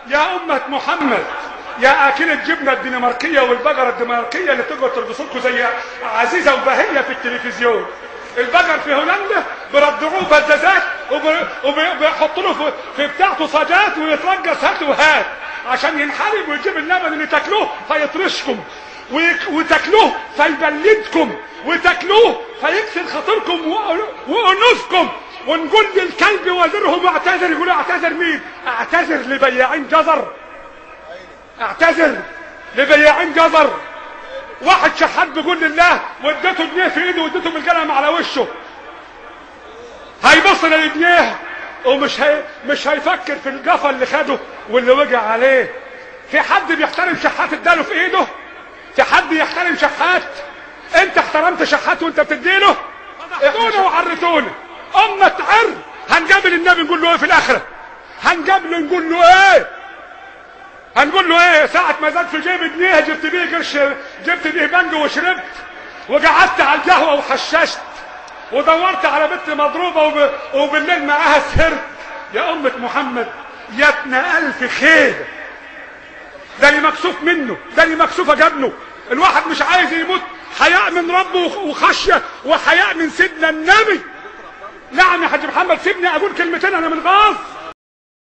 يا أمة محمد، يا آكلة الجبنة الدنماركية والبقرة الدنماركية اللي تقعد ترقص لكم زي عزيزة وبهية في التلفزيون. البقر في هولندا بيرضعوه بزازات وبيحطوا له في بتاعته صاجات ويترقص هات وهات عشان ينحرم ويجيب اللبن اللي تاكلوه فيطرشكم، وتاكلوه فيبلدكم، وتاكلوه فيكسر خاطركم وانوفكم. ونقول للكلب وزيرهم اعتذر، يقول اعتذر مين؟ اعتذر لبياعين جزر، اعتذر لبياعين جزر. واحد شحات بيقول لله واديته جنيه في ايده واديته بالقلم على وشه، هيبص للجنيه ومش مش هيفكر في الجفا اللي خده واللي وجع عليه. في حد بيحترم شحات اداله في ايده؟ في حد يحترم شحات؟ انت احترمت شحات وانت بتديله؟ احتونا وعرتونا. امة عر. هنقابل النبي نقول له ايه في الاخرة؟ هنقابله نقول له ايه؟ هنقول له ايه؟ ساعة ما زاد في جيبي جنيه جبت بيه قرش، جبت بيه بنج وشربت وقعدت على القهوة وحششت ودورت على بنت مضروبة وبالليل معاها سهرت. يا أمة محمد يا ابن ألف خير، ده اللي مكسوف منه، ده اللي مكسوف جابله. الواحد مش عايز يموت حياء من ربه وخشية وحياء من سيدنا النبي. نعم يا حاج محمد سيبني أقول كلمتين، أنا من غاز.